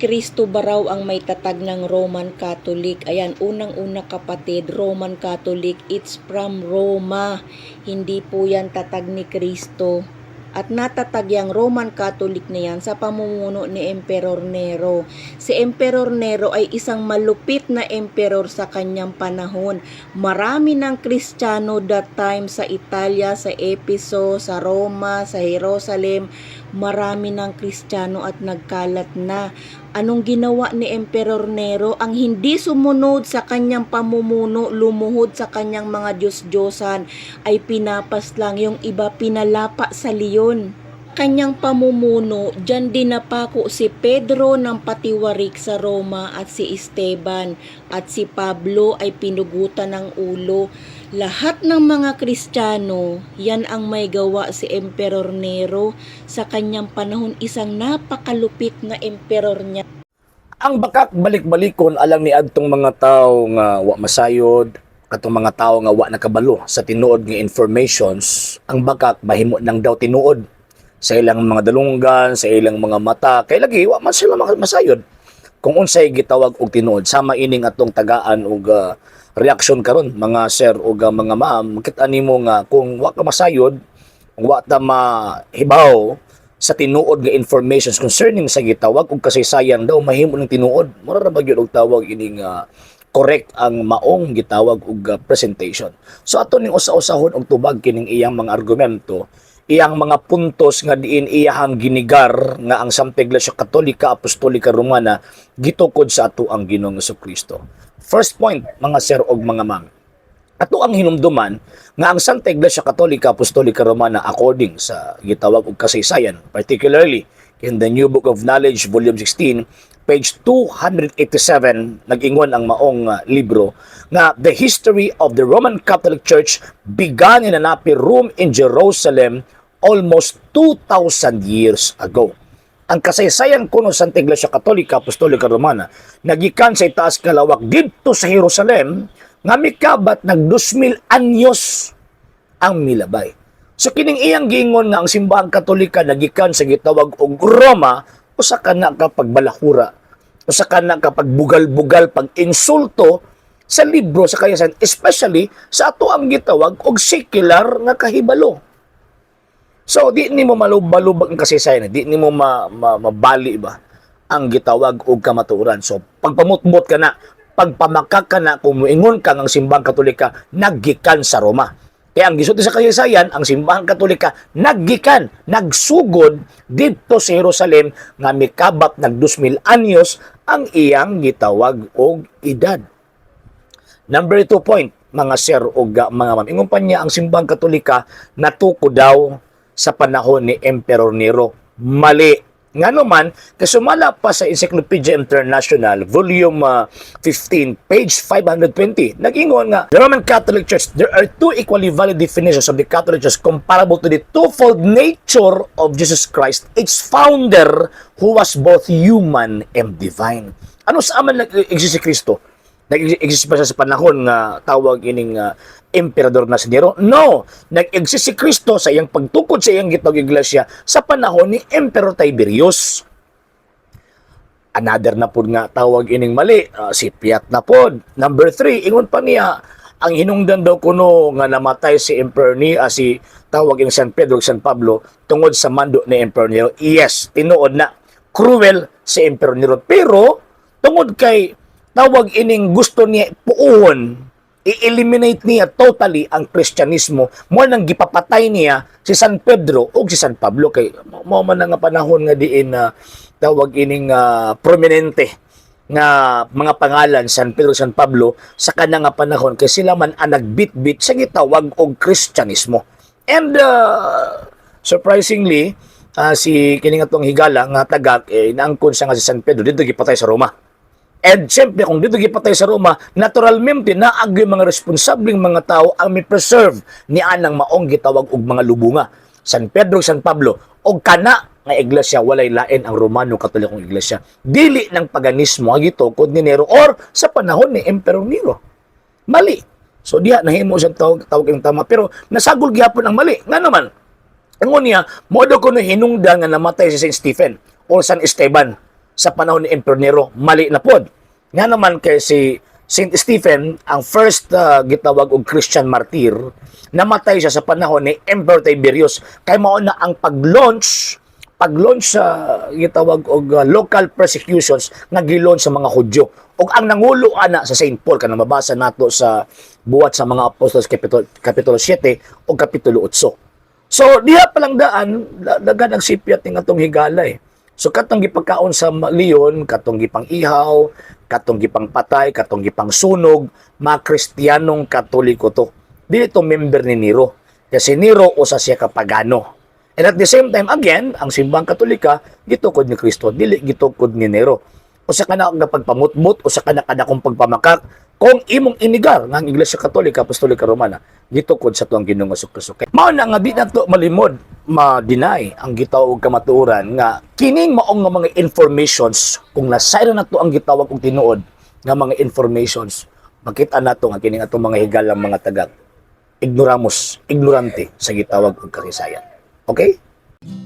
Kristo ba raw ang may tatag ng Roman Catholic? Ayan, unang-una, kapatid, Roman Catholic, it's from Roma. Hindi po yan tatag ni Kristo. At natatag yung Roman Catholic na yan sa pamumuno ni Emperor Nero. Si Emperor Nero ay isang malupit na emperor sa kanyang panahon. Marami ng Kristiyano that time sa Italia, sa Epeso, sa Roma, sa Jerusalem. Marami ng Kristiyano at nagkalat na. Anong ginawa ni Emperor Nero? Ang hindi sumunod sa kanyang pamumuno, lumuhod sa kanyang mga Diyos-Diyosan, ay pinapaslang, yung iba pinalapa sa leon. Kanyang pamumuno, dyan din napako si Pedro ng patiwarik sa Roma at si Esteban at si Pablo ay pinugutan ng ulo. Lahat ng mga Kristiyano, yan ang may gawa, si Emperor Nero sa kanyang panahon, isang napakalupit na emperor niya. Ang bakak balik-balikon alang ni adtong mga tao nga wa masayod, katong mga tao nga wa nakabalo sa tinuod nga informations, ang bakak mahimo nang daw tinuod sa ilang mga dalunggan, sa ilang mga mata, kay lagi wa man sila masayod kung unsay gitawag og tinuod. Sama ining atong tagaan og reaksyon karon, mga sir ug mga ma'am, makita nimo nga kung wa ka masayod, kung wa ta mahibaw sa tinuod nga informations concerning sa gitawag og kasaysayan, daw mahimo ng tinuod. Mura ra ba gyud og tawag ining correct ang maong gitawag og presentation. So ato ning usa-usahon og tubag kining iyang mga argumento, iyang mga puntos nga diin iyahang ginigar nga ang Santa Iglesia Katolika Apostolika Romana gitukod sa ato ang Ginoong Kristo. First point, mga sir og mga ma'am, ato ang hinumduman nga ang Santa Iglesia Katolika Apostolika Romana, according sa gitawag og kasaysayan, particularly in the New Book of Knowledge, Volume 16, page 287, nag-ingon ang maong libro nga the history of the Roman Catholic Church began in an upper room in Jerusalem almost 2,000 years ago. Ang kasaysayan kuno sa Santa Iglesia Katolika Apostolika Romana nagikan sa itaas kalawak didto sa Jerusalem nga mikabat nag 2,000 anyos ang milabay. So kining iyang giingon nga ang Simbahang Katolika nagikan sa gitawag og Roma, usa ka na ka pagbalahura, usa ka na ka pagbugal-bugal, pag-insulto sa libro sa kasaysayan, especially sa ato ang gitawag og secular nga kahibalo. So di nimo malubag ang kasaysayan, di nimo mabali ba ang gitawag og kamatuoran. So pagpamutmot ka na, pagpamakak ka na kung moingon ka nga ang Simbahang Katolika naggikan sa Roma. Kaya ang gisulti sa kasaysayan, ang Simbahang Katolika naggikan, nagsugod didto sa Jerusalem nga mikabat nag 2,000 anyos ang iyang gitawag og edad. Number 2 point, mga sir o mga ma'am. Ingon pa niya ang Simbahang Katolika natuko daw sa panahon ni Emperor Nero. Mali. Ngano man, kay sumala pa sa Encyclopedia International, Volume 15, page 520, nag-ingon nga, the Roman Catholic Church, there are two equally valid definitions of the Catholic Church comparable to the twofold nature of Jesus Christ, its founder, who was both human and divine. Ano sa aman nag-exist si Kristo? Nag-exist ba siya sa panahon nga tawag ining emperador na si Nero? No! Nag-exist si Kristo sa iyang pagtukod sa iyang gitawag iglesia sa panahon ni Emperor Tiberius. Another na pod nga tawag ining mali, si Piat na pod. Number 3, ingon pa niya, ang hinungdan daw kuno nga namatay si Emperor ni si tawag ining San Pedro ug San Pablo tungod sa mando ni Emperor Nero. Yes, tinuod na cruel si Emperor Nero. Pero tungod kay tawag ining gusto niya puon, i-eliminate niya totally ang Kristyanismo, mo nang gipapatay niya si San Pedro ug si San Pablo, kay mo man nga panahon nga diin na tawag ining prominente nga mga pangalan San Pedro, San Pablo sa kanang nga panahon, kay sila man ang nagbitbit sa gitawag og Kristyanismo. And surprisingly, si kining atong higala nga tagak eh, naangkon siya nga si San Pedro dito gipatay sa Roma. And siyempre, kung dito gipatay sa Roma, naturalmente, naag yung mga responsableng mga tao ang may preserve ni anang maong gitawag og mga lubunga. San Pedro, San Pablo, og kana nga iglesia, walay lain ang Romano Katolikong Iglesia. Dili ng paganismo ang gitukod ni Nero or sa panahon ni Emperor Nero. Mali. So diha nahimo siyang tawag, tawag yung tama, pero nasagol gyapon ang mali. Nga naman, ingon niya, mo daw kuno hinungdan nga namatay si Saint Stephen or San Esteban. sa panahon ni Emperor Nero. Mali na pod. Nga naman kay si Saint Stephen, ang first gitawag og Christian martyr, namatay siya sa panahon ni Emperor Tiberius. Kay mao na ang pag-launch sa gitawag og local persecutions nga gi-launch sa mga Hudyo. Ug ang nangulo ana sa Saint Paul, kanang mabasa nato sa Buhat sa mga Apostles kapitulo 7 ug kapitulo 8. So diha pa lang daan daghan ang sipyat ning atong higala eh. So katong gipagkaon sa leon, katong gipang-ihaw, katong gipangpatay, katong gipangsunog, mga Kristiyanong Katoliko to. Dili to member ni Nero. Kasi Nero, usa siya ka pagano. And at the same time, again, ang Simbang Katolika, gitukod ni Kristo, dili gitukod ni Nero. Usa ka na nga pagpamutmut, usa ka na kadakong pagpamakak, kung imong inigar nga ang Iglesia Katolika Apostolika Romana, gitukod sa tuang Ginoong Kristo. Mao na nga di nato malimod ma-deny ang gitawag kamatuoran nga kining maong nga mga informations. Kung nasayran nato ang gitawag og tinuod nga mga informations, makita nato nga kining atong mga higalang mga tagak, ignoramos, ignorante sa gitawag og kasaysayan. Okay?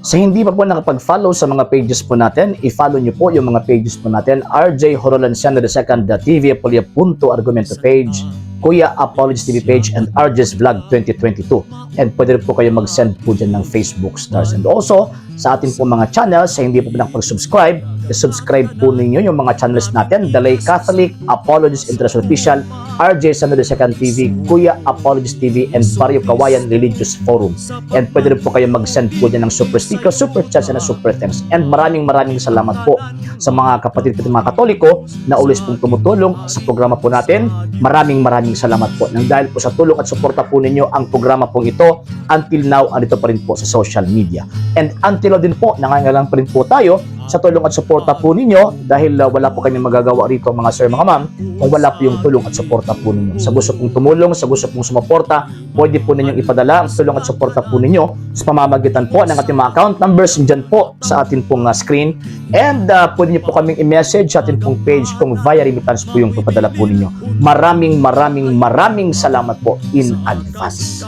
Sa hindi pa po nakapag-follow sa mga pages po natin, i-follow nyo po yung mga pages po natin. RJ Horolanciano II, the TV Apolia Punto Argumento page, Kuya Apologies TV page, and RJ's Vlog 2022. And pwede rin po kayo mag-send po dyan ng Facebook stars. And also, sa ating po mga channels, sa hindi po nakapag-subscribe, i-subscribe po ninyo yung mga channels natin: Dalay Catholic, Apologies International Official, RJ Sano II TV, Kuya Apologies TV, and Barrio Kawayan Religious Forum. And pwede rin po kayo mag-send po dyan ng super sticker, super chats, and super thanks. And maraming maraming salamat po sa mga kapatid ko, mga Katoliko na always pong tumutulong sa programa po natin. Maraming maraming salamat po. Nang dahil po sa tulong at suporta po ninyo, ang programa pong ito until now andito pa rin po sa social media. And until now din po, nangangailangan pa rin po tayo sa tulong at suporta po ninyo dahil wala po kami magagawa rito, mga sir, mga ma'am, kung wala po yung tulong at suporta po ninyo. Sa gusto pong tumulong, sa gusto pong sumuporta, pwede po ninyong ipadala ang tulong at suporta po ninyo sa pamamagitan po ng ating mga account numbers dyan po sa atin pong screen. And pwede niyo po kaming i-message sa atin pong page kung via remittance po yung papadala po ninyo. Maraming maraming maraming salamat po in advance.